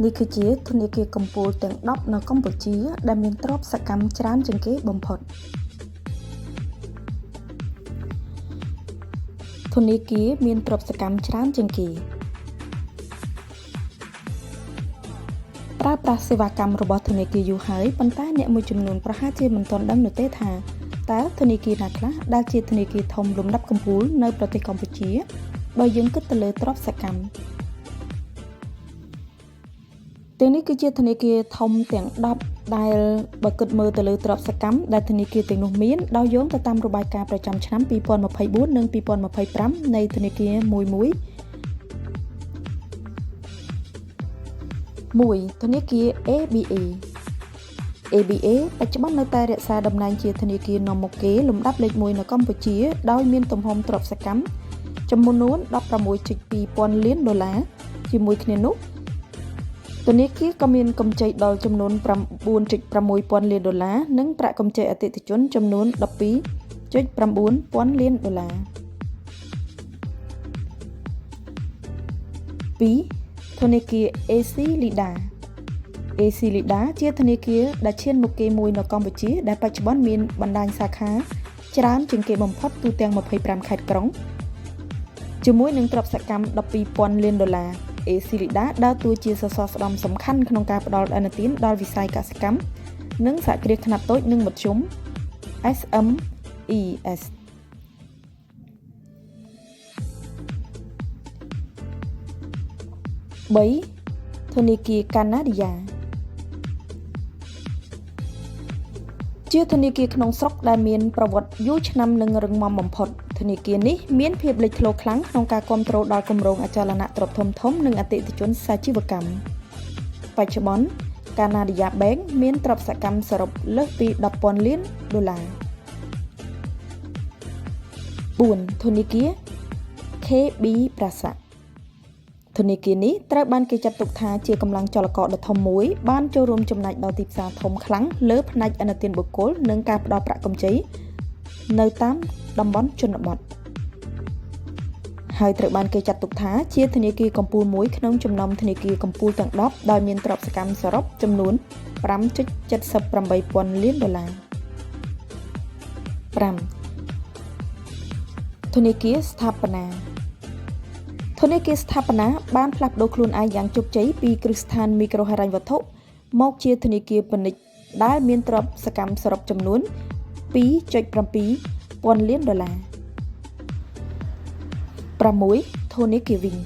នេះគឺជាធនាគារកំពូលទាំង10នៅកម្ពុជាដែលមានទ្រព្យសកម្មច្រើនជាងគេបំផុតធនាគារមានទ្រព្យសកម្មច្រើនជាងគេប្រើប្រាស់សេវាកម្មរបស់ធនាគារយូរហើយប៉ុន្តែអ្នកមួយចំនួនប្រហែលជាមិនទាន់ដឹងនោះទេថាតើធនាគារណាខ្លះដែលជាធនាគារធំលំដាប់កំពូលនៅប្រទេសកម្ពុជាបើយើងគិតទៅលើទ្រព្យសកម្មទាំងនេះគឺជាធនាគារធំទាំង10ដែលបើគិតមើលទៅលើទ្រព្យសកម្មដែលធនាគារទាំងនោះមានដោយយោងទៅតាមរបាយការណ៍ប្រចាំឆ្នាំ2024និង2025នៃធនាគារមួយមួយ1ធនាគារ ABA ABA បច្ចុប្បន្ននៅតែរក្សាតំណែងជាធនាគារនាំមុខគេលំដាប់លេខ1នៅកម្ពុជាដោយមានទំហំទ្រព្យសកម្មចំនួន 16.2 ពាន់លានដុល្លារជាមួយគ្នានោះធនាគារក៏មានកម្ចីដល់ចំនួន 9.6 ពាន់លានដុល្លារនិងប្រាក់កម្ចីអតិថិជនចំនួន 12.9 ពាន់លានដុល្លារ2ធនាគារ AC Lida AC Lida ជាធនាគារដែលឈានមុខគេមួយនៅកម្ពុជាដែលបច្ចុប្បន្នមានបណ្ដាញសាខាច្រើនជាងគេបំផុតទូទាំង25ខេត្តក្រុងជាមួយនឹងទ្រព្យសកម្ម12,000លានដុល្លារ AC Lida ដើរតួជាសសរស្តម្ភសំខាន់ក្នុងការផ្ដល់ឥណទានដល់វិស័យកសិកម្មនិងសហគ្រាសខ្នាតតូចនិងមធ្យម SMEs 3ធនាគារកាណាឌីយ៉ាជាធនាគារក្នុងស្រុកដែលមានប្រវត្តិយូរឆ្នាំនិងរឹងមាំបំផុតធនាគារនេះមានភាពលេចធ្លោខ្លាំងក្នុងការគ្រប់គ្រងដល់គម្រោងអចលនទ្រព្យធំៗនិងអតិថិជនសាជីវកម្មបច្ចុប្បន្នកាណាឌីយ៉ា Bank មានទ្រព្យសកម្មសរុបលើសពី10,000លានដុល្លារ4ធនាគារ KB ប្រាសាក់ធនាគារនេះត្រូវបានគេចាត់ទុកថាជាកម្លាំងចលករដ៏ធំមួយបានចូលរួមចំណែកដល់ទីផ្សារធំខ្លាំងលើផ្នែកឥណទានបុគ្គលនិងការផ្ដល់ប្រាក់កម្ចីនៅតាមតំបន់ជនបទហើយត្រូវបានគេចាត់ទុកថាជាធនាគារកំពូលមួយក្នុងចំណោមធនាគារកំពូលទាំង10ដោយមានទ្រព្យសកម្មសរុបចំនួន 5.78 ពាន់លានដុល្លារ5ធនាគារស្ថាបនាធនាគារស្ថាបនាបានផ្លាស់ប្ដូរខ្លួនឯងយ៉ាងជោគជ័យពីគ្រឹះស្ថានមីក្រូហិរញ្ញវត្ថុមកជាធនាគារពាណិជ្ជដែលមានទ្រព្យសកម្មសរុបចំនួន 2.7 ពាន់លានដុល្លារ6ធនាគារវីង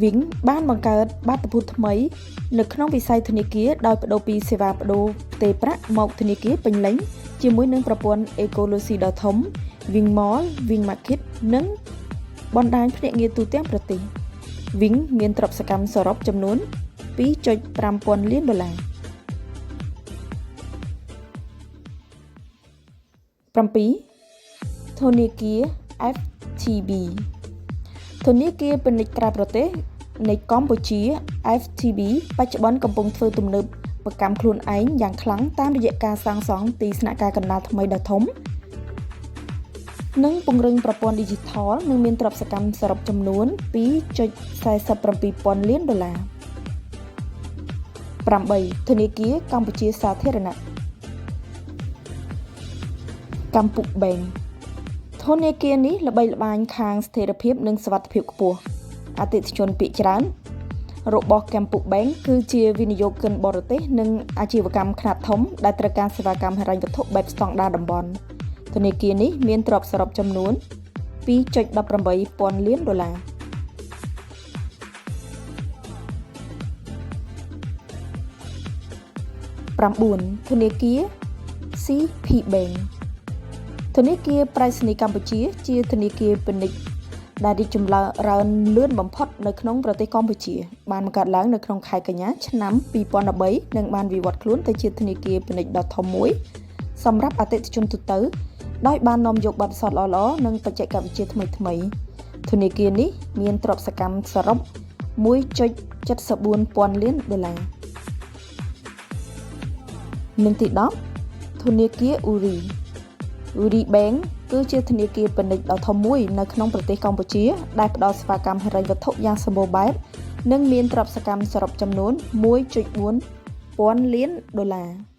វីងបានបង្កើតបាតុភូតថ្មីនៅក្នុងវិស័យធនាគារដោយប្ដូរពីសេវាប្ដូរផ្ទេរប្រាក់មកធនាគារពេញលេញជាមួយនឹងប្រព័ន្ធអេកូឡូស៊ីដ៏ធំ Wing Mall, Wing Market និងបណ្ដាញភ្នាក់ងារទូទាំងប្រទេស Wing មានទ្រព្យសកម្មសរុបចំនួន 2.5 ពាន់លានដុល្លារ7ធនាគារ FTB ធនាគារពាណិជ្ជក្រៅប្រទេសនៃកម្ពុជា FTB បច្ចុប្បន្នកំពុងធ្វើទំនើបកម្មខ្លួនឯងយ៉ាងខ្លាំងតាមរយៈការសាងសង់ទីស្នាក់ការកណ្ដាលថ្មីដ៏ធំនិងពង្រឹងប្រព័ន្ធឌីជីថលនិងមានទ្រព្យសកម្មសរុបចំនួន 2.47 ពាន់លានដុល្លារ8ធនាគារកម្ពុជាសាធារណៈកម្ពុជា Bank ធនាគារនេះល្បីល្បាញខាងស្ថិរភាពនិងសុវត្ថិភាពខ្ពស់អតិថិជនភាគច្រើនរបស់កម្ពុជា Bank គឺជាវិនិយោគិនបរទេសនិងអាជីវកម្មខ្នាតធំដែលត្រូវការសេវាកម្មហិរញ្ញវត្ថុបែបស្តង់ដារតំបន់ធនាគារនេះមានទ្រព្យសរុបចំនួន 2.18 ពាន់លានដុល្លារ9ធនាគារ CP Bank ធនាគារប្រៃសណីយ៍កម្ពុជាជាធនាគារពាណិជ្ជដែលរីកចម្រើនលឿនបំផុតនៅក្នុងប្រទេសកម្ពុជាបានបង្កើតឡើងនៅក្នុងខែកញ្ញាឆ្នាំ2013និងបានវិវត្តខ្លួនទៅជាធនាគារពាណិជ្ជដ៏ធំមួយសម្រាប់អតិថិជនទូទៅដោយបាននាំយកបទពិសោធន៍ល្អៗនិងបច្ចេកវិទ្យាថ្មីៗធនាគារនេះមានទ្រព្យសកម្មសរុប 1.74 ពាន់លានដុល្លារនិងទី10ធនាគារអ៊ូរីអ៊ូរី Bank គឺជាធនាគារពាណិជ្ជដ៏ធំមួយនៅក្នុងប្រទេសកម្ពុជាដែលផ្ដល់សេវាកម្មហិរញ្ញវត្ថុយ៉ាងសម្បូរបែបនិងមានទ្រព្យសកម្មសរុបចំនួន1.4ពាន់លានដុល្លារ។